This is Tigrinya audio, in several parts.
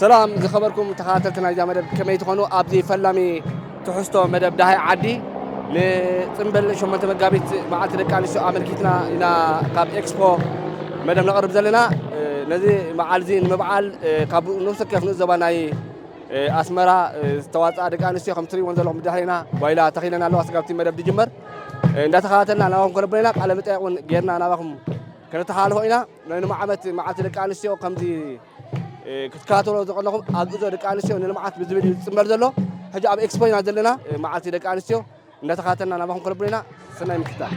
ሰላም ዝኸበርኩም ተኸታተልቲ ናይዛ መደብ፣ ከመይ ትኾኑ? ኣብዚ ፈላሚ ትሕዝቶ መደብ ደሃይ ዓዲ ንጽምብል ሸሞንተ መጋቢት መዓልቲ ደቂ ኣንስትዮ ኣመልኪትና ኢና ካብ ኤክስፖ መደብ ነቕርብ ዘለና። ነዚ በዓል እዚ ንምብዓል ካብ ንኡስ ወከፍ ንኡስ ዞባ ናይ ኣስመራ ዝተዋፅኣ ደቂ ኣንስትዮ ከም ትሪእዎን ዘለኹም ብድሕሬና ጓይላ ተኺለን ኣለዋ። ስጋብቲ መደብ ድጅመር እንዳተኸታተልና ናባኹም ከነብሎ ኢና። ቃለ መጠየቕ እውን ጌርና ናባኹም ከነተሓላልፎ ኢና። ናይ ሎም ዓመት መዓልቲ ደቂ ኣንስትዮ ከምዚ ክትከታተሎ ዝቐለኹም ኣግእዞ ደቂ ኣንስትዮ ንልምዓት ብዝብል እዩ ዝፅመር ዘሎ። ሕጂ ኣብ ኤክስፖ ኢና ዘለና። መዓልቲ ደቂ ኣንስትዮ እንዳተኸታተልና ናባኹም ከነብሎ ኢና። ሰናይ ምክትታል።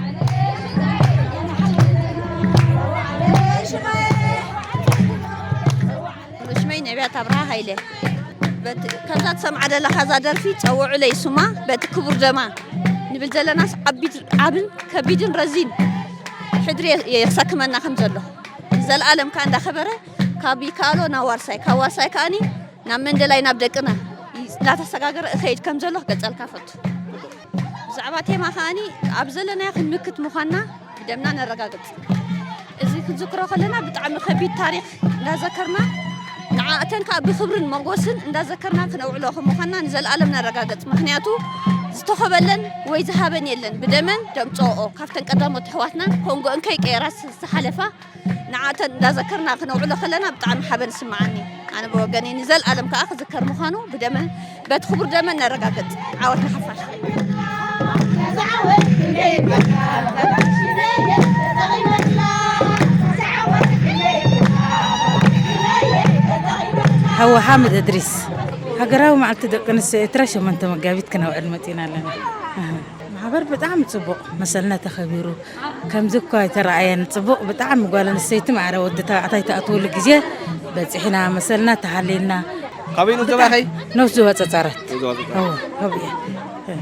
ሽመይ ነቢያት ኣብርሃ ሃይለ። በቲ ከምዛ ትሰምዓ ዘለኻ እዛ ደርፊ ጸውዑለይ ስማ በቲ ክቡር ደማ ንብል ዘለናስ ዓቢድ ዓብን ከቢድን ረዚን ሕድሪ የሰክመና ከም ዘሎ ንዘለኣለም ከኣ እንዳኸበረ ካብ ይከኣሎ ናብ ዋርሳይ ካብ ዋርሳይ ከኣኒ ናብ መንደላይ ናብ ደቅና እንዳተሰጋገረ እኸይድ ከም ዘሎ ክገልጸልካ ፈቱ። ብዛዕባ ቴማ ከኣኒ ኣብ ዘለናዮ ክንምክት ምዃንና ብደምና ነረጋግጽ። እዚ ክንዝክሮ ከለና ብጣዕሚ ከቢድ ታሪኽ እንዳዘከርና ንዓእተን ከዓ ብክብርን መጎስን እንዳዘከርና ክነውዕሎ ከም ምዃንና ንዘለኣለም ነረጋግጽ። ምኽንያቱ ዝተኸበለን ወይ ዝሃበን የለን። ብደመን ደምፀኦ ካብተን ቀዳሞት ኣሕዋትና ኮንጎ እንከይ ቀየራ ዝሓለፋ ንዓተን እንዳዘከርና ክነውዕሎ ከለና ብጣዕሚ ሓበን ስምዓኒ። ኣነ ብወገነይ ንዘለኣለም ከዓ ክዝከር ምዃኑ ብደመ በቲ ክቡር ደመ ነረጋግጽ። ዓወት ንሓፋሽ። ሓወ ሓምድ እድሪስ፣ ሃገራዊ መዓልቲ ደቂ ኣንስትዮ ኤርትራ ሸሞንተ መጋቢት ክነውዕል መጺና ኣለና። ማሕበር ብጣዕሚ ጽቡቕ መሰልና ተኸቢሩ ከምዚ እኳ ኣይተረኣየን። ጽቡቕ ብጣዕሚ ጓል ኣንስተይቲ ማዕረ ወዲ ተባዕታይ ትኣትወሉ ግዜ በጺሕና መሰልና ተሃሊልና። ካበይ ንዞባ ኢኸይ? ነፍሲ ወጸ ጸረት። ነፍሲ ወጸ ጸረት። እዎ፣ ካብኡ እየ።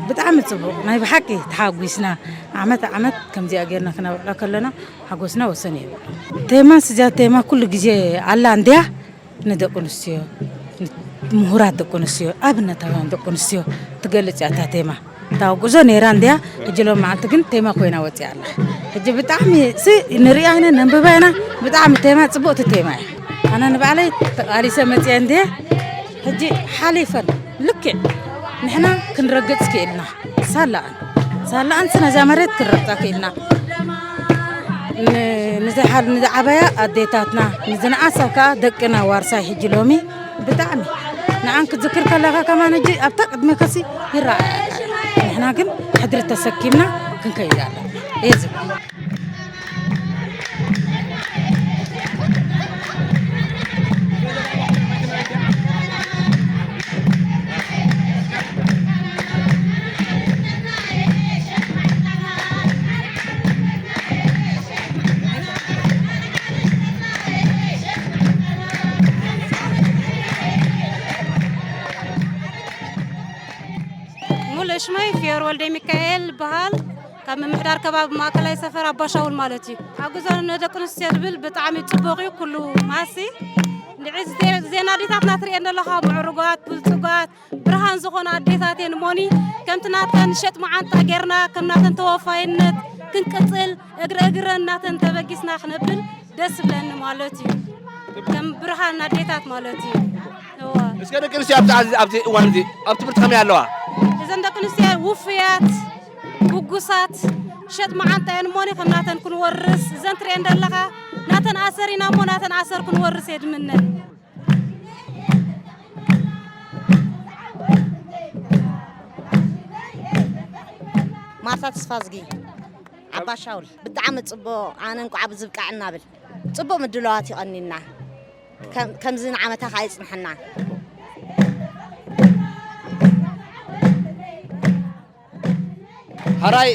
ብጣዕሚ ጽቡቕ ናይ ብሓቂ ተሓጒስና። ዓመት ዓመት ከምዚኣ ጌርና ክነብዕሎ ከለና ሓጎስና ወሰን የብሉ። ቴማ ስጃ ቴማ ኩሉ ግዜ ኣላ እንድያ። ንደቂ ኣንስትዮ፣ ምሁራት ደቂ ኣንስትዮ፣ ኣብነታውያን ደቂ ኣንስትዮ ትገልጽ እያ እታ ቴማ። እታ ጉዞ ነይራ እንድያ፣ ሕጂ ሎም መዓልቲ ግን ቴማ ኮይና ወፂኣ ኣላ። ሕጂ ብጣዕሚ ሲ ንሪኣ ኢና ነንብባ ኢና። ብጣዕሚ ቴማ ፅቡቕቲ ቴማ እያ። ኣነ ንባዕለይ ተቓሊሰ መፅአ እንድየ። ሕጂ ሓሊፈን ልክዕ ንሕና ክንረግፅ ክኢልና ሳላኣን ሳላኣንስ ነዛ መሬት ክንረግፃ ክኢልና። ንዝሓል ንዝዓበያ ኣዴታትና ንዝነኣሳ ከዓ ደቅና ዋርሳይ ሕጂ ሎሚ ብጣዕሚ ንዓን ክትዝክር ከለኻ ከማን ሕጂ ኣብታ ቅድሜ ከሲ ይረኣያ። ንሕና ግን ሕድሪ ተሰኪምና ክንከይድ ኣለና እየ ዝብል። ሙሉእ ሽመይ ፍዮር ወልደ ሚካኤል ይበሃል። ካብ ምምሕዳር ከባቢ ማእከላይ ሰፈር ኣባሻውል ማለት እዩ። ኣብ ጉዞ ንደቂ ኣንስትዮ ዝብል ብጣዕሚ ጽቡቕ እዩ። ኩሉ ማሲ ንዒ ዜና ኣዴታትና ትርእየን ዘለኻ ምዕሩጋት፣ ብልጹጋት፣ ብርሃን ዝኾና ኣዴታት እየን እሞኒ ከምቲ ናተን ሸጥ መዓንጣ ጌርና ከም ናተን ተወፋይነት ክንቅጽል እግረ እግረን ናተን ተበጊስና ክነብል ደስ ዝብለኒ ማለት እዩ። ከም ብርሃን ኣዴታት ማለት እዩ። እወ። እስከ ደቂ ኣንስትዮ ኣብዚ ኣብዚ ኣብዚ እዋን እዚ ኣብ ትምህርቲ ከመይ ኣለዋ? እዘን ደቂ ኣንስትዮ ውፉያት፣ ግጉሳት፣ ሸጥ መዓንጣ እየን እሞኒ ከም ናተን ክንወርስ እዘን ትርእየን ዘለኻ ናተን ኣሰር ኢና እሞ ናተን ኣሰር ክንወርስ እየ ድምነ። ማርታ ተስፋዝጊ ዓባ ሻውል ብጣዕሚ ጽቡቕ። ኣነ እንቋዕ ኣብዚ ብቃዕ እናብል ጽቡቕ ምድላዋት ይቐኒልና። ከም- ከምዚ ንዓመታ ከኣ ይጽንሐና። ሓራይ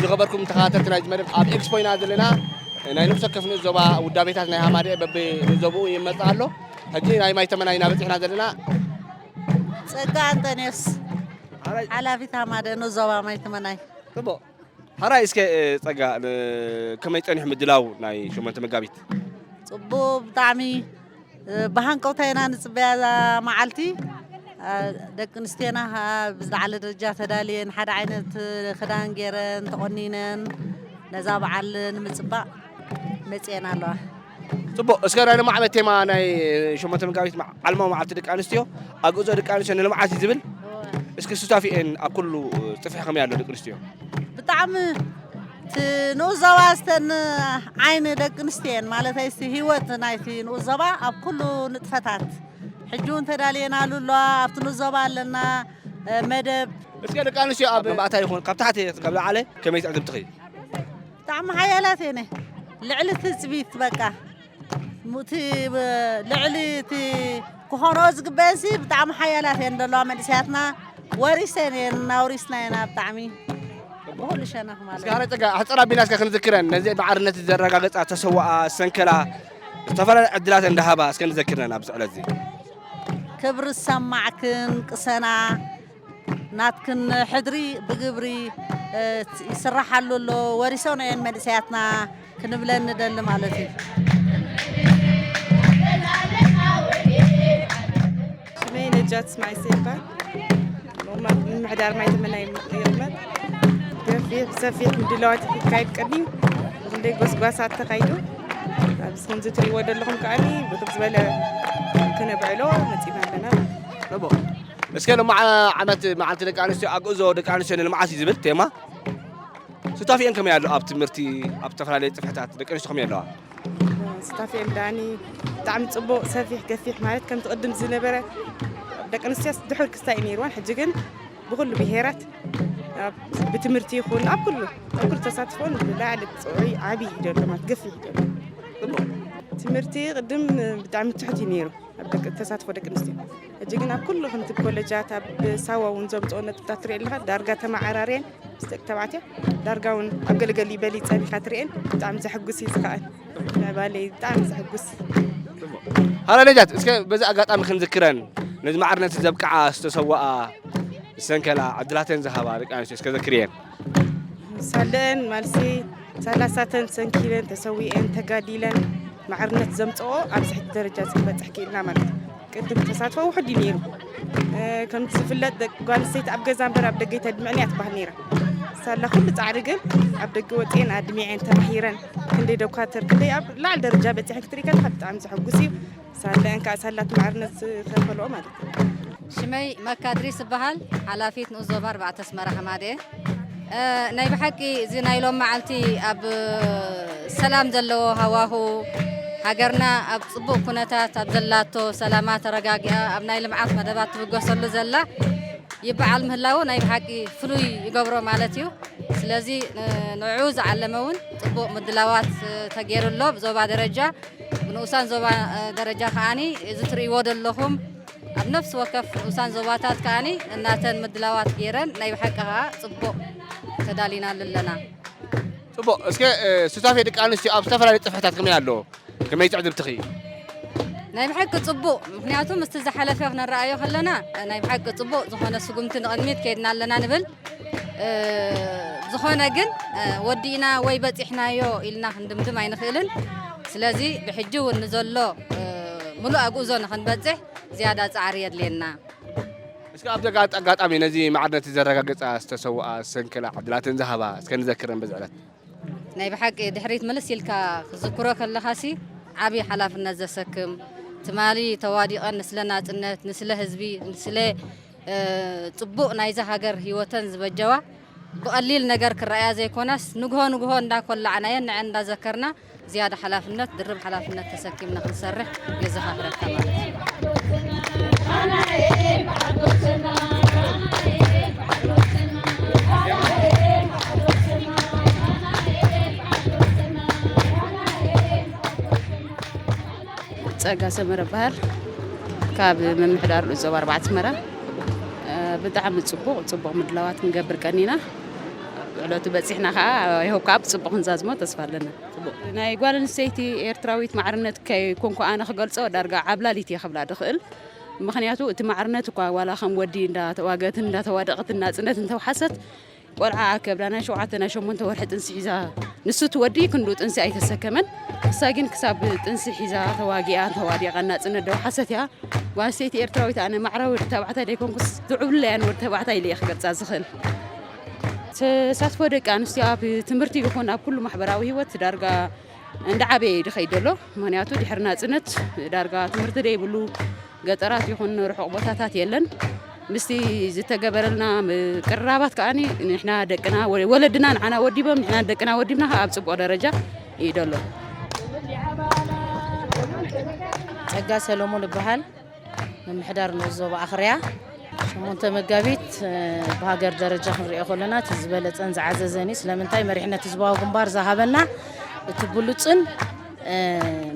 ዝኸበርኩም ተኸታተልቲ ናይዚ መደብ ኣብ ኤክስፖ ኢና ዘለና። ናይ ነፍሲ ወከፍ ንኡስ ዞባ ውዳቤታት ናይ ሃማደኤ በቢ ንኡስ ዞባኡ ይመጽእ ኣሎ። ሕጂ ናይ ማይ ተመና ኢና በጺሕና ዘለና። ጸጋ ኣንጠንዮስ ሓላፊት ሃማደኤ ንኡስ ዞባ ማይ ተመናይ። ጽቡቕ። ሓራይ እስከ ጸጋ ከመይ ጸኒሑ ምድላው ናይ ሸሞንተ መጋቢት? ጽቡቕ ብጣዕሚ ብሃንቀውታ ኢና ንጽበያ እዛ መዓልቲ። ደቂ ኣንስትዮና ከዓ ብዝለዓለ ደረጃ ተዳልየን ሓደ ዓይነት ክዳን ገይረን ተቖኒነን ነዛ በዓል ንምጽባቕ መጺኤን ኣለዋ። ጽቡቕ። እስከ ናይ ሎማዓመት ቴማ ናይ ሸሞንተ መጋቢት መዓ-፣ ዓለማዊ መዓልቲ ደቂ ኣንስትዮ፣ ኣግእዞ ደቂ ኣንስትዮ ንልምዓት እዩ ዝብል። እስኪ ሱታፊኤን ኣብ ኩሉ ጽፍሒ ከመይ ኣሎ ደቂ ኣንስትዮ? ብጣዕሚ እቲ ንኡስ ዞባ ዝተን ዓይኒ ደቂ ኣንስትዮ እየን፣ ማለተይሲ ህይወት ናይቲ ንኡስ ዞባ ኣብ ኩሉ ንጥፈታት። ሕጂ እውን ተዳልየናሉ ኣለዋ፣ ኣብቲ ንኡስ ዞባ ኣለና፣ እ፣ መደብ። እስኪ ደቂ ኣንስትዮ ኣብ መባእታ ይኹን ካብ ታሕቲ ካብ ላዕለ ከመይ ትዕዝብትኺ? ብጣዕሚ ሓያላት እየን። ልዕሊ ትጽቢት በቃ። ሙቲ ብ-፣ ልዕሊ እቲ ክኾኖ ዝግበአንሲ ብጣዕሚ ሓያላት እየን ዘለዋ መንእሰያትና። ወሪሰን እየን፣ እናውሪስና ኢና ብጣዕሚ ብኹሉ ሸነኽ ማለት እስከ እዩ። ሓረ ጸጋ፣ ኣሕጸር ኣቢልና እስከ ክንዝክረን፣ ነዚ ማዕርነት ዘረጋገጻ ተሰዋኣ፣ ሰንከላ፣ ዝተፈላለዩ ዕድላት እንዳሃባ እስከ ንዘክረን ኣብዚ ዕለት እዚ። ክብሪ ዝሰማዕክን ቅሰና፣ ናትክን ሕድሪ ብግብሪ፣ እ፣ ይስራሓሉ ኣሎ። ወሪሶን እየን መንእሰያትና ክንብለን ንደሊ ማለት እዩ። ሽመይ ነጃት እስማዒል ይባል። ምምሕዳር ማይ ተመናይ ይቕመጥ። ገፊሕ ሰፊሕ ምድላዋት ይካየድ ቀዲም። ክንደይ ጎስጓሳት ተኻይዱ። ኣብዚ ከምዚ ትሪእዎ ዘለኹም ከኣኒ ብክብ ዝበለ ክነብዕሎ መፂና ኣለና። ጽቡቕ። እስከ ሎማዓ ዓመት መዓልቲ ደቂ ኣንስትዮ ኣግእዞ ደቂ ኣንስትዮ ንልምዓት እዩ ዝብል ቴማ። ሱታፊኤን ከመይ ኣሎ ኣብ ትምህርቲ፣ ኣብ ዝተፈላለዩ ጽፍሕታት ደቂ ኣንስትዮ ከመይ ኣለዋ? ስታፌም ዳኒ ብጣዕሚ ጽቡቕ፣ ሰፊሕ፣ ገፊሕ ማለት ከምቲ ቅድም ዝነበረ ደቂ ኣንስትዮስ ድሑር ክስታይ እዩ ነይርወን። ሕጂ ግን ብኹሉ ብሄራት ኣብ፣ ብትምህርቲ ይኹን ኣብ ኩሉ፣ ኣብ ኩሉ ተሳትፎን ብላዕሊ ጽዑይ ዓቢ እዩ ዘሎ ማለት ገፊሕ እዩ ዘሎ። ትምህርቲ ቅድም ብጣዕሚ ትሑት እዩ ነይሩ ኣብ ደቂ፣ ተሳትፎ ደቂ ኣንስትዮ። ሕጂ ግን ኣብ ኩሉ ከምቲ ኮለጃት ኣብ ሳዋ እውን ዘምጽኦ ነጥብታት ትርኢ ኣለኻ፣ ዳርጋ ተመዓራርየን ምስ ደቂ ተባዕትዮ ዳርጋ እውን ኣብ ገለገሊ በሊጸን ኢኻ ትርእየን። ብጣዕሚ ዘሐጉስ እዩ ዝኸኣን። ምዕባለይ ብጣዕሚ ዘሐጉስ። ሃላ ነጃት፣ እስከ በዚ ኣጋጣሚ ክንዝክረን ነዚ ማዕርነት ዘብቅዓ ዝተሰዋኣ ዝሰንከላ ዕድላተን ዝሃባ ደቂ ኣንስትዮ እስከ ዘክርየን። ሳለአን ማልሲ ሳላሳተን ሰንኪለን ተሰዊኤን ተጋዲለን ማዕርነት ዘምጽኦ ኣብዚ ሕጂ ደረጃ እዚ ክንበጽሕ ክኢልና ማለት እዩ። ቅድም ተሳትፎ ውሑድ እዩ ነይሩ። እ፣ ከምቲ ዝፍለጥ ደቂ ጓል ኣንስተይቲ ኣብ ገዛ እምበር ኣብ ደገ ኣይተድምዕን እያ ትበሃል ነይራ። ሳላ ኩሉ ጻዕሪ ግን ኣብ ደገ ወጺኤን ኣድሚዐን ተማሂረን ክንደይ ዶኳተር ክንደይ ኣብ ላዕሊ ደረጃ በጺሐን ክትርኢ ከለኻ ብጣዕሚ ዘሐጉስ እዩ። ሳለአን ከኣ ሳላት ማዕርነት ዝኸፈልኦ ማለት እዩ። ሽመይ መካ እድሪስ እበሃል፣ ሓላፊት ንኡስ ዞባ ኣርባዕተ ኣስመራ ኸማደ። እ፣ ናይ ብሓቂ እዚ ናይ ሎም መዓልቲ ኣብ ሰላም ዘለዎ ሃዋሁ፣ ሃገርና ኣብ ጽቡቕ ኩነታት ኣብ ዘላቶ፣ ሰላማ ተረጋጊኣ ኣብ ናይ ልምዓት መደባት ትብገሰሉ ዘላ ይበዓል ምህላዉ ናይ ብሓቂ ፍሉይ ይገብሮ ማለት እዩ። ስለዚ፣ እ፣ ንዕኡ ዝዓለመ እውን ጽቡቕ ምድላዋት፣ እ፣ ተገይሩ ኣሎ ብዞባ ደረጃ። ብንኡሳን ዞባ፣ እ፣ ደረጃ ከኣኒ እዚ ትርእይዎ ዘለኹም ኣብ ነፍሲ ወከፍ ንኡሳን ዞባታት ከኣኒ እናተን ምድላዋት ገይረን ናይ ብሓቂ ከኣ ጽቡቕ ተዳሊናሉ ኣለና። ጽቡቕ። እስከ፣ እ፣ ሱታፌ ደቂ ኣንስትዮ ኣብ ዝተፈላለዩ ጽፍሕታት ከመይ ኣሎ? ከመይ ትዕዝብትኺ? ናይ ብሓቂ ጽቡቕ። ምኽንያቱ ምስቲ ዝሓለፈ ክነረኣዮ ከለና፣ እ፣ ናይ ብሓቂ ጽቡቕ ዝኾነ ስጉምቲ ንቕድሚት ከይድና ኣለና ንብል። እ፣ ዝኾነ ግን፣ እ፣ ወዲእና ወይ በጺሕናዮ ኢልና ክንድምድም ኣይንኽእልን። ስለዚ ብሕጂ እውን ንዘሎ፣ እ፣ ምሉእ ኣግኡዞ ንኽንበጽሕ ዝያዳ ጻዕሪ የድልየና። እስኪ ኣብዚ ኣጋ-፣ ኣጋጣሚ ነዚ ማዕርነት ዘረጋገጻ ዝተሰውኣ፣ ዝሰንከላ፣ ዕድላተን ዝሃባ እስከ ንዘክረን በዚ ዕለት። ናይ ብሓቂ ድሕሪት ምልስ ኢልካ ክዝክሮ ከለኻሲ ዓቢ ሓላፍነት ዘሰክም፣ ትማሊ ተዋዲቐን ንስለ ናጽነት፣ ንስለ ህዝቢ፣ ንስለ፣ እ፣ ጽቡቕ ናይዛ ሃገር ህይወተን ዝበጀዋ ብቐሊል ነገር ክረኣያ ዘይኮናስ ንግሆ ንግሆ እንዳኮላዕናየን ንዐን እንዳዘከርና ዝያዳ ሓላፍነት፣ ድርብ ሓላፍነት ተሰኪምና ክንሰርሕ የዘኻኽረካ ማለት እዩ። ጸጋ ሰመረ እበሃል። ካብ ምምሕዳር ንኡስ ዞባ ኣርባዕተ ኣስመራ፣ እ፣ ብጣዕሚ ጽቡቕ፣ ጽቡቕ ምድላዋት ክንገብር ቀኒና። ዕለቱ በጺሕና ኸኣ፣ ይኸው ከኣ ብጽቡቕ ክንዛዝሞ ተስፋ ኣለና። ናይ ጓል ኣንስተይቲ ኤርትራዊት ማዕርነት ከይኮንኩ ኣነ ክገልጾ፣ ዳርጋ ዓብላሊት እየ ክብላ ድኽእል። ምኽንያቱ እቲ ማዕርነት እኳ ዋላ ከም ወዲ እንዳተዋገትን እንዳተዋደቐትን ናጽነት እንተውሓሰት፣ ቆልዓ ኣብ ከብዳ ናይ ሸውዓተ ናይ ሸሞንተ ወርሒ ጥንሲ ሒዛ፣ ንሱ እቲ ወዲ ክንዱ ጥንሲ ኣይተሰከመን። ንሳ ግን ክሳብ ጥንሲ ሒዛ ተዋጊኣ፣ ተዋዲቓ ናጽነት ደውሓሰት እያ። ጓል ኣንስተይቲ ኤርትራዊት ኣነ ማዕረ ወዲ ተባዕታይ ደይኮንኩስ፣ ዝዕብለያን ወዲ ተባዕታይ ኢለ እየ ክገልጻ ዝኽእል። ተሳትፎ ደቂ ኣንስትዮ ኣብ ትምህርቲ ይኹን ኣብ ኩሉ ማሕበራዊ ህይወት ዳርጋ እንዳዓበየ እዩ ዝኸይድ ዘሎ። ምኽንያቱ ድሕሪ ናጽነት ዳርጋ ትምህርቲ ዘይብሉ ገጠራት ይኹን ርሑቕ ቦታታት የለን። ምስቲ ዝተገበረልና ምቅርራባት ከኣኒ ንሕና ደቅና ወ-፣ ወለድና ንዓና ወዲቦም ንሕና ደቅና ወዲብና ከኣ ኣብ ጽቡቕ ደረጃ እዩ ዘሎ። ጸጋ ሰሎሞን እበሃል። ምምሕዳር ንኡስ ዞባ ኣኽርያ። ሸሞንተ መጋቢት ብሃገር ደረጃ ክንሪኦ ከለና እቲ ዝበለጸን ዝዓዘዘን እዩ። ስለምንታይ መሪሕነት ህዝባዊ ግንባር ዝሃበና እቲ ብሉጽን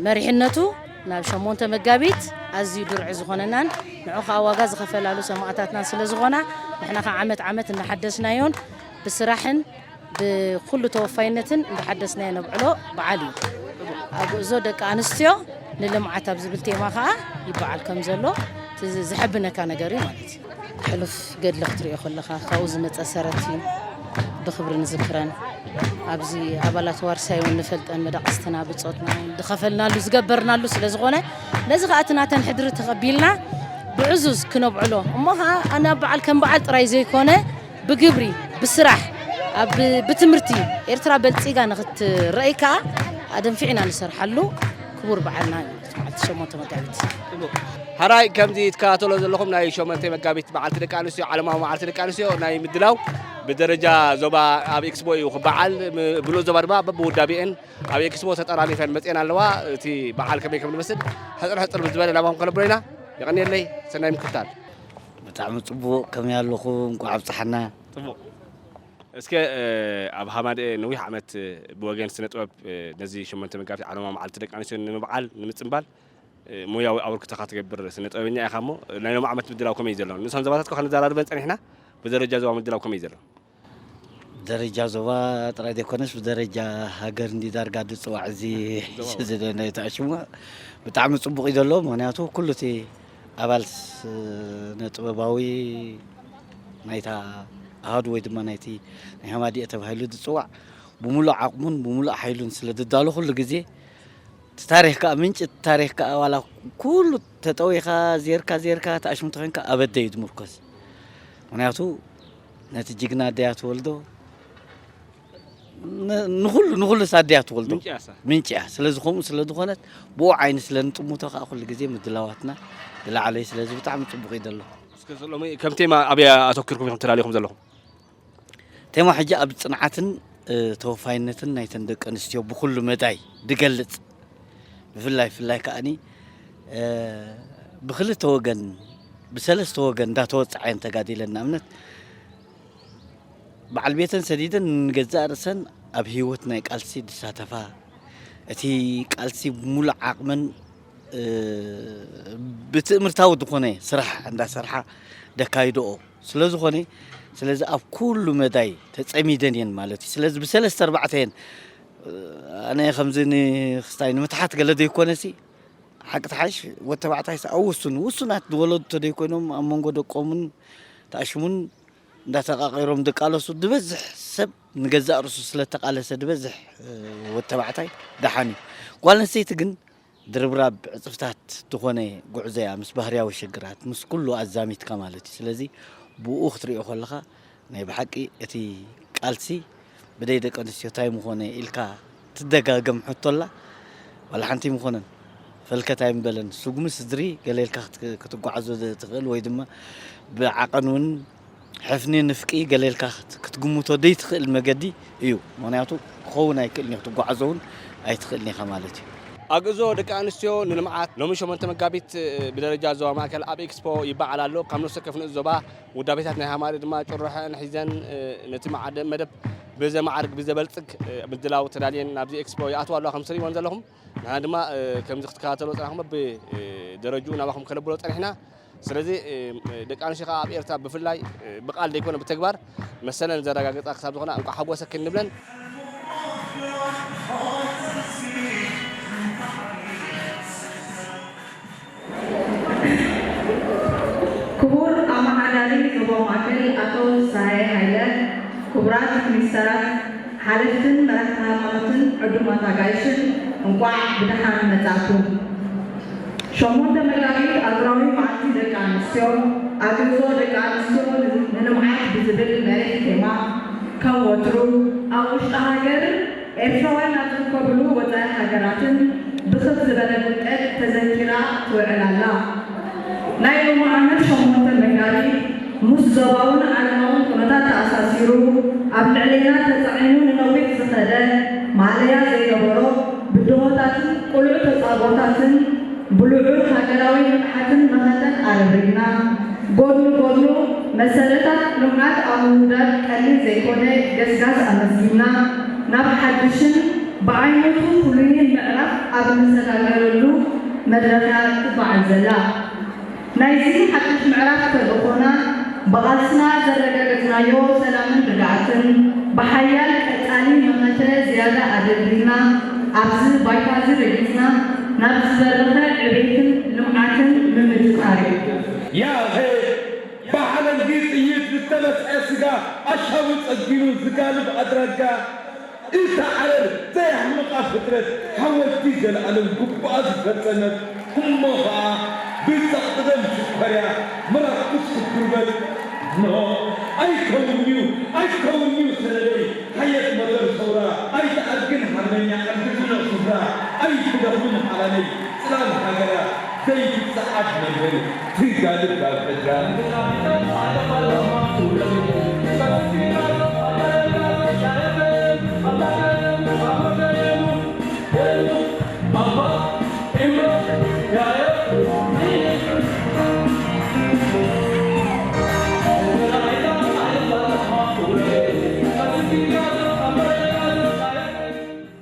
መሪሕነቱ ናብ ሸሞንተ መጋቢት ኣዝዩ ድርዒ ዝኾነናን ንዑ ከዓ ዋጋ ዝኸፈላሉ ሰማእታትናን ስለ ዝኾና ንሕና ከዓ ዓመት ዓመት እናሓደስናዮን ብስራሕን ብኩሉ ተወፋይነትን እንዳሓደስናዮ ነብዕሎ በዓል እዩ። ኣግእዞ ደቂ ኣንስትዮ ንልምዓት ኣብ ዝብል ቴማ ከዓ ይበዓል ከም ዘሎ እቲ ዝሕብነካ ነገር እዩ ማለት እዩ። ሕሉፍ ገድሊ ክትሪኦ ከለኻ ካብኡ ዝመፀ ሰረት እዩ። ብክብሪ ንዝክረን ኣብዚ ኣባላት ዋርሳይ እውን ንፈልጠን መዳቕስትና ብፆትና እውን ዝኸፈልናሉ ዝገበርናሉ ስለ ዝኾነ ነዚ ከዓ እቲ ናተን ሕድሪ ተቐቢልና ብዕዙዝ ክነብዕሎ እሞ ከዓ ናብ በዓል ከም በዓል ጥራይ ዘይኮነ ብግብሪ ብስራሕ ኣብ ብትምህርቲ ኤርትራ በልፂጋ ንክትረእይ ከዓ ኣደንፊዕና ንሰርሓሉ ክቡር በዓልና እዩ። መዓልቲ ሸሞንተ መጋቢት ሕራይ ከምዚ ትከታተሎ ዘለኹም ናይ ሸሞንተ መጋቢት መዓልቲ ደቂ ኣንስትዮ ዓለማዊ መዓልቲ ደቂ ኣንስትዮ ናይ ምድላው ብደረጃ ዞባ ኣብ ኤክስፖ እዩ ክበዓል። ብሉእ ዞባ ድማ በብውዳቤአን ኣብ ኤክስፖ ተጠራኒፈን መፅኤን ኣለዋ። እቲ በዓል ከመይ ከም ዝመስል ሕፅር ሕፅር ብዝበለ ናባኹም ከነብሮ ኢና። የቐንየለይ። ሰናይ ምክትታል። ብጣዕሚ ፅቡቕ ከመይ ኣለኹም እንኳዕ ኣብፀሓና። ፅቡቕ። እስከ ኣብ ሃማደኤ ነዊሕ ዓመት ብወገን ስነ ጥበብ ነዚ ሸሞንተ መጋቢት ዓለማዊ መዓልቲ ደቂ ኣንስትዮ ንምብዓል ንምፅንባል ሞያዊ ኣበርክቶኻ ትገብር ስነ ጥበበኛ ኢኻ እሞ ናይ ሎም ዓመት ምድላው ከመይ እዩ ዘሎ? ንሶም ዞባታት ከ ክንዘራርበን ፀኒሕና። ብደረጃ ዞባ ምድላው ከመይ እዩ ዘሎ? ደረጃ ዞባ ጥራይ ዘይኮነስ ብደረጃ ሃገር እንዲ ዳርጋ ድፅዋዕ እዚ ዝደናይ ተኣሽሙ ብጣዕሚ ፅቡቕ እዩ ዘሎ። ምክንያቱ ኩሉ እቲ ኣባል ስነ ጥበባዊ ናይታ ኣሃዱ ወይ ድማ ናይቲ ናይ ሃማዲኤ ተባሂሉ ዝፅዋዕ ብምሉእ ዓቕሙን ብምሉእ ሓይሉን ስለ ዝዳሎ ኩሉ ግዜ እቲ ታሪኽ ከዓ ምንጪ እቲ ታሪኽ ከዓ ዋላ ኩሉ ተጠዊኻ ዜርካ ዜርካ ተኣሽሙ ተኾይንካ ኣብ ኣደ እዩ ዝምርኮስ። ምክንያቱ ነቲ ጅግና ኣደያ ትወልዶ ንኹሉ ንኹሉ ሳድያ ትወልዶ ምንጭያ። ስለዚ ከምኡ ስለ ዝኾነት ብኡ ዓይኒ ስለ ንጥምቶ ከዓ ኩሉ ግዜ ምድላዋትና ዝለዓለ እዩ። ስለዚ ብጣዕሚ ፅቡቕ እዩ ዘሎ። እስከ ሎሚ ከም ቴማ ኣበይ ኣተኪርኩም ኢኹም ተዳሊኹም ዘለኹም? ቴማ ሕጂ ኣብ ፅንዓትን ተወፋይነትን ናይተን ደቂ ኣንስትዮ ብኩሉ መዳይ ዝገልፅ ብፍላይ ፍላይ ከዓኒ ብክልተ ወገን ብሰለስተ ወገን እንዳተወፀዓየን ተጋዲለን ንኣብነት በዓል ቤተን ሰዲደን ንገዛእ ርእሰን ኣብ ህይወት ናይ ቃልሲ ዝሳተፋ እቲ ቃልሲ ብሙሉእ ዓቕመን ብትእምርታዊ ዝኾነ ስራሕ እንዳሰርሓ ደካይድኦ ስለ ዝኾነ ስለዚ ኣብ ኩሉ መዳይ ተፀሚደን እየን ማለት እዩ። ስለዚ ብሰለስተ ኣርባዕተ እየን ኣነ ከምዚ ንክስታይ ንምትሓት ገለ ዘይኮነሲ ሓቂ ተሓሽ ወተባዕታይ ኣብ ውሱን ውሱናት ዝወለዱ ተደይኮይኖም ኣብ መንጎ ደቆምን ተኣሽሙን እንዳተቃቂሮም ዝቃለሱ ዝበዝሕ ሰብ ንገዛእ ርእሱ ስለተቃለሰ ዝበዝሕ ወተባዕታይ ደሓን እዩ። ጓል ኣንስተይቲ ግን ድርብራብ ዕፅፍታት ዝኾነ ጉዕዞ እያ ምስ ባህርያዊ ሽግራት ምስ ኩሉ ኣዛሚትካ ማለት እዩ። ስለዚ ብኡ ክትሪኦ ከለኻ ናይ ብሓቂ እቲ ቃልሲ ብደይ ደቂ ኣንስትዮ ታይ ምኾነ ኢልካ ትደጋገም ሕቶ ኣላ ዋላ ሓንቲ ኣይምኾነን ፈልከት ኣይምበለን ስጉሚ ስድሪ ገለ ኢልካ ክትጓዓዞ ትኽእል ወይ ድማ ብዓቐን እውን ሕፍኒ ንፍቂ ገለ ኢልካ ክትግምቶ ደይትኽእል መገዲ እዩ ምኽንያቱ ክኸውን ኣይክእልን እዩ ክትጓዓዞ እውን ኣይትኽእልን ኢኻ ማለት እዩ። ኣግእዞ ደቂ ኣንስትዮ ንልምዓት ሎሚ ሸሞንተ መጋቢት ብደረጃ ዞባ ማእከል ኣብ ኤክስፖ ይበዓል ኣሎ። ካብ ነፍሲ ወከፍ ንኡስ ዞባ ውዳቤታት ናይ ሃማሪ ድማ ጭርሖአን ሒዘን ነቲ መደብ ብዘማዕርግ ብዘበልጽግ ምድላው ተዳልየን ናብዚ ኤክስፖ ይኣትዋ ኣለዋ ከም ትሪእወን ዘለኹም። ንሕና ድማ ከምዚ ክትከታተሎ ጸናሕኩም በብደረጅኡ ናባኹም ከነብሎ ጸኒሕና። ስለዚ ደቂ ኣንስትዮ ከዓ ኣብ ኤርትራ ብፍላይ ብቃል ዘይኮነ ብተግባር መሰለን ዘረጋግፃ ክሳብ ዝኾና እንኳዕ ሓጎሰክን ንብለን። ክቡር ኣመሓዳሪ ዞባ ማእከል ኣቶ ፍስሃየ ሃይለ፣ ክቡራት ሚኒስተራት፣ ሓለፍትን መራሕቲ ሃይማኖትን ዕዱማት ኣጋይሽን እንቋዕ ብደሓን መጻእኩም። ሸሞንተ መጋቢት ኣህጉራዊ መዓልቲ ደቂ ኣንስትዮ፣ ኣግእዞ ደቂ ኣንስትዮ ንልምዓት ብዝብል መሪሕ ቴማ ከም ወትሩ ኣብ ውሽጢ ሃገር ኤርትራውያን ኣብ ዝርከብሉ ወጻኢ ሃገራትን ብኽብ ዝበለ ድምቀት ተዘኪራ ትውዕል ኣላ። ናይ ሎሚ ዓመት ሸሞንተ መጋቢት ምስ ዞባውን ዓለማውን ኩነታት ተኣሳሲሩ ኣብ ልዕሌና ተጻዒኑ ንነዊሕ ዝኸደ ማእለያ ዘይነበሮ ብድሆታትን ቅሉዕ ተጻብኦታትን ብልዑል ሃገራዊ ንቕሓትን መኸተን ኣረብሪብና። ጎድኒ ጎድኑ መሰረታት ልምዓት ኣብ ምውዳድ ቀሊል ዘይኮነ ገስጋስ ኣመስጊንና፣ ናብ ሓድሽን ብዓይነቱ ፍሉይን ምዕራፍ ኣብ እንሰጋገረሉ መድረኽያ ትበዓል ዘላ። ናይዚ ሓድሽ ምዕራፍ ተልእኾና ብቓልስና ዘረጋገጽናዮ ሰላምን ርግኣትን ብሓያል ቀጻሊ መኸተ ዝያዳ ኣደልዲልና ኣብዚ ባይታዚ ረጊጽና ናብ ዝበረኸ ዕቤትን ልምዓትን ምምጥጣር እዩ። ያኸ ብሓለንጊ ጥይት ዝተነስዐ ስጋ ኣሻቡ ጸጊኑ ዝጋልብ ኣድራጋ እታ ዓረር ዘየሕምቓ ፍጥረት ሓወልቲ ዘለኣለም ግቡኣ ዝፈጸመት እሞ ኸኣ ብጸቕጢ ደም ሽኮርያ ምራኩስ ክትጉርበት ኖ ኣይከውንዩ ኣይከውንዩ ሰነደይ ሓየት መጠር ሰውራ ኣይትኣርግን ሓርበኛ ዓዲ ጽኑዕ ስፍራ ኣይትደኽምን ሓላነይ ጽላል ሃገራ ዘይትጸዓድ መምህር ትጋልብ ኣብ ሕድራ።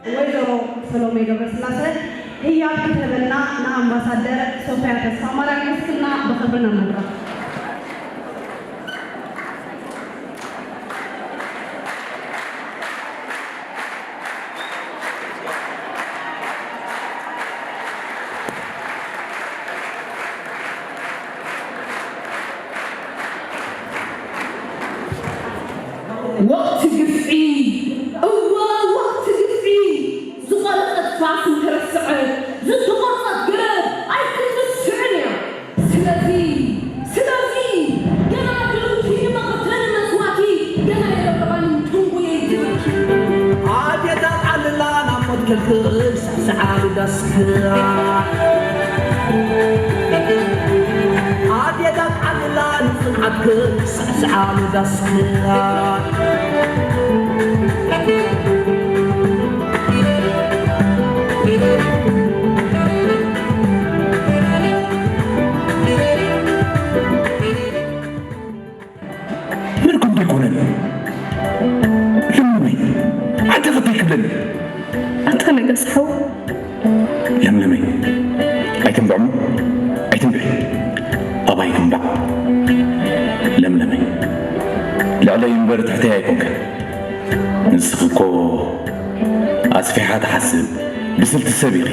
ወይዘሮ ሰሎሜ ገብረስላሰ ህያብ ክትህበና ንኣምባሳደር ሶፍያ ተስፋማርያም ምስክና ብኽብሪ ናብ መድረኽ። ወቕቲ ግፍዒ፣ እወ፣ ወቕቲ ግፍዒ፣ ዝቐለጠት ፋስ እንተረስዐ፣ ዝተቖርጸት ገረብ ኣይክትስዕን እያ። ስለዚ፣ ስለዚ፣ ገና ድርብቲ ንመኸተን መስዋእቲ፣ ገና የረብረባን ትንጉየይ ትብል። ኣዴታት ዓልላ ናብ ሞት ከልክል ስዕስዓ ልዳስክራ። ኣዴታት ዓልላ ንጽንዓትክን ስዕስዓ ልዳስክራ። ምርኩም ዘይኮነን። ለምለመይ፣ ኣንተ ኸታይ ክብለኒ። ኣንታ ነገስ ሓው። ለምለመይ፣ ኣይትንብዕሞ፣ ኣይትንብዒ። ኣባይ ትንባዕ። ለምለመይ፣ ልዕለይ እምበር ትሕተይ ኣይኮንክን። ንስኺ እኮ ኣስፊሓ ትሓስብ ብስልቲ ሰብ ኢኺ።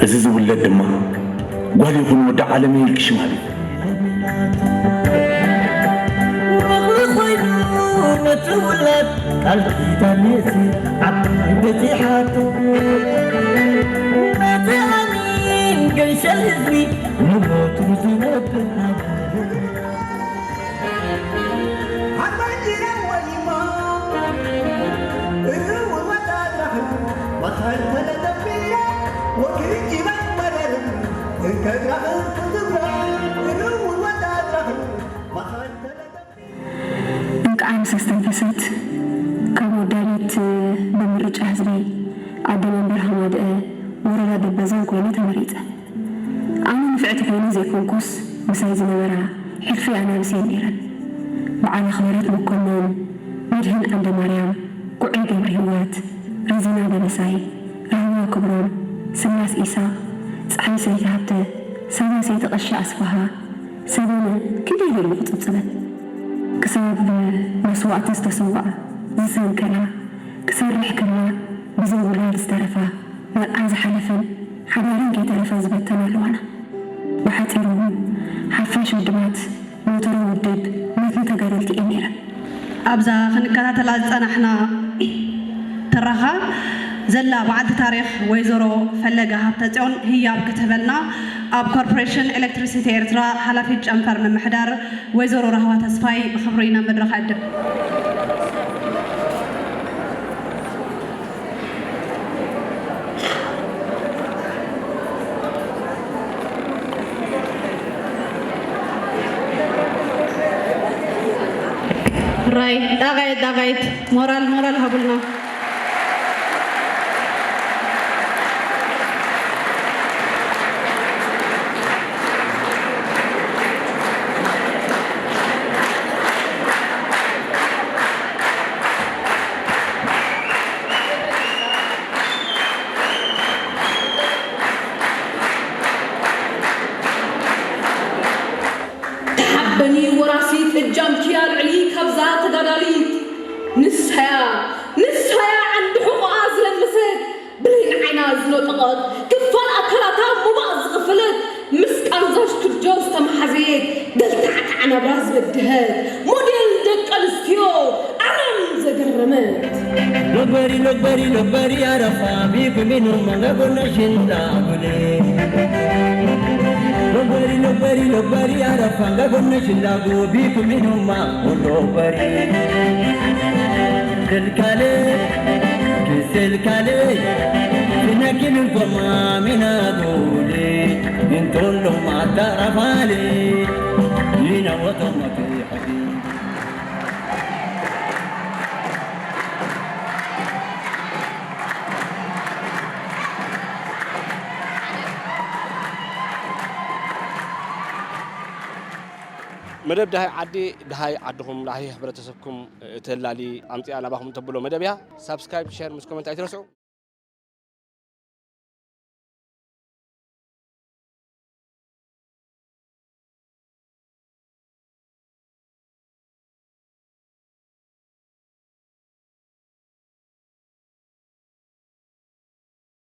እዚ ዝውለድ ድማ ጓል ይኹን ወዲ ዓለም እዩ ኢልኪ ሽማል እዩ። ወርቂ ኮይኑ እቲ ውላድ ቃል ኪዳን ነቲ ዓባይ በጺሓቶ። ነቲ ኣሚን ገንሸል ህዝቢ ንሞቱ ዝነብር ሃገር። እንቃዕ ምስ ኣስተንፈሰት ካብ ወዳቢት ብምርጫ ህዝቢ ኣደ መንበር ሃማደአ ወረዳ ደበዘን ኮይነ ተመሪጸ። ኣነ ንፍዕቲ ኮይነ ዘይኮንኩስ፣ ምሳይ ዝነበራ ሕልፊ ኣናብስ እየን ነይረን። በዓል ኣኽበረት መኮነን፣ መድህን ዓንደማርያም፣ ጉዐይ ገብረሂወት፣ ረዚና ደበሳይ፣ ራህዋ ክብሮም፣ ስላስ ኢሳቕ፣ ጸሓይ ሰይቲ ሃብተ፣ ሰበን ሰይቲ ቀሺ ኣስፍሃ፣ ሰበነ ክንደይ ኢለ ክጽብጽበን። ክሳብ መስዋእቲ ዝተሰውኣ፣ ዝሰንከላ፣ ክሰርሕ ክብላ ብዘይ ውላድ ዝተረፋ፣ መርዓ ዝሓለፈን ሓዳረን ከይተረፈ ዝበተና ኣለዋና። ብሓጺሩ፣ ሓፋሽ ውድባት፣ ሞተር ውድብ፣ መትኒ ተጋደልቲ እየን ነይረን። ኣብዛ ክንከታተላ ዝጸናሕና ትረኻ ዘላ በዓልቲ ታሪኽ ወይዘሮ ፈለገ ሃብተጽዮን ህያብ ክትህበና ኣብ ኮርፖሬሽን ኤሌክትሪሲቲ ኤርትራ ሓላፊት ጨንፈር ምምሕዳር ወይዘሮ ራህዋ ተስፋይ ብኽብሪ ናብ መድረኽ እዕድም። ራይ ዳጋይት ዳጋይት ሞራል ሞራል ሃቡልና። ተሓበኒ ወራሲት እጃምኪ ኣልዕሊ ካብዛ ተጋዳሊት። ንሳያ ንሳያ ዓንዲ ሕቖኣ ዝለመሰት፣ ብሌን ዓይና ዝነጠቐት፣ ክፋል ኣካላታ ሙባእ ዝኸፈለት፣ ምስ ቃንዛ ሽክርጆ ዝተመሓዘየት፣ ገልታዕታዕ ናብራ ዝበድሀት፣ ሞዴል ደቂ ኣንስትዮ ዓለም ዘገረመት። Logbari, logbari, logbari, arafa, biku minu manga gonna shinda gule. Logbari, logbari, logbari, arafa, nga gonna shinda gu, biku minu ma, logbari. Selkale, ki selkale, sinakin goma mina gule, intolo mata rafale, ina wato matu hadi. መደብ ደሃይ ዓዲ፣ ደሃይ ዓድኹም፣ ደሃይ ሕብረተሰብኩም እተላሊ ኣምፂኣ ናባኹም እተብሎ መደብ እያ። ሳብስክራይብ፣ ሼር ምስ ኮመንት ኣይትረስዑ።